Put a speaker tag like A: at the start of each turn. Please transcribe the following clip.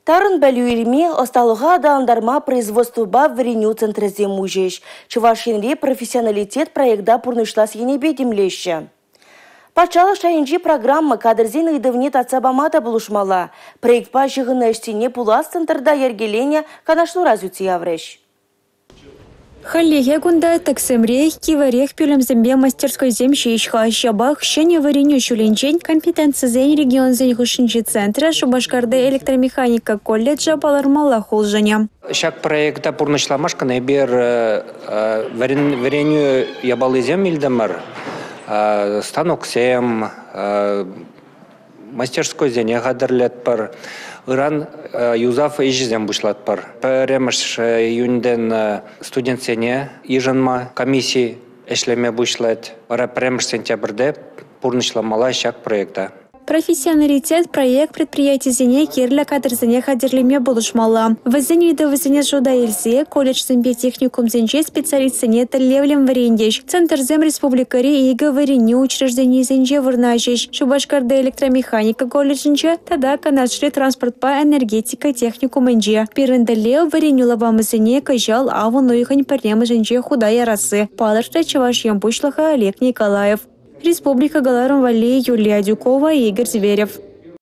A: Тарӑн пӗлӳ илме, ӑсталӑха аталантарма производствӑпа вӗренӳ центрӗсем уҫӗҫ. Чӑваш Енре «Профессионалитет» проекта пурнӑҫлас енӗпе тимлеҫҫӗ. Патшалӑх шайӗнчи программа кадрсен ыйтӑвне татса пама та пулӑшмалла. Проектпа ҫыхӑннӑ ӗҫсене пулас центрта йӗркеленӗ канашлура сӳтсе яврӗҫ.
B: Хальлӗхе кунта тӗксӗмрех, кивӗрех пӳлӗмсемпе мастерскойсем ҫеҫ-ха. Ҫапах ҫӗнӗ вӗренӳ ҫулӗнчен компетенцисен регионсен хушшинчи центрӗ Шупашкарти электромеханика колледжӗ палӑрмаллах улшӑнӗ.
C: Ҫак проекта пурнӑҫламашкӑн эпир вӗренӳ япалисем илтӗмӗр, станоксем, мастерскойсене хатӗрлетпӗр. Ыран юсав ӗҫӗсем пуҫлатпӑр. 1-мӗш июньтен студентсене йышӑнма комисси ӗҫлеме пуҫлать. Вара 1 сентябрьте пурнӑҫламалла ҫак проекта.
B: «Профессионалитет» проект предприятисене кирлӗ кадрсене хатӗрлеме пулӑшмалла. Вӗсен ыйтӑвӗсене шута илсе колледжсемпе техникумсенче специалистсене тӗллевлӗн вӗрентӗҫ. Центрсем республикӑри икӗ вӗренӳ учрежденийӗсенче вырнаҫӗҫ. Шупашкарти электромеханика колледжӗнче тата Канашри транспортпа энергетика техникумӗнче. Пирӗн тӗллев вӗренӳ лапамӗсене кӑҫал авӑн уйӑхӗн 1-мӗшӗнче хута ярасси, палӑртрӗ Чӑваш Ен Пуҫлӑхӗ Олег Николаев. Республика кӑларӑм валли Юлия Адюкова, Игорь Зверев.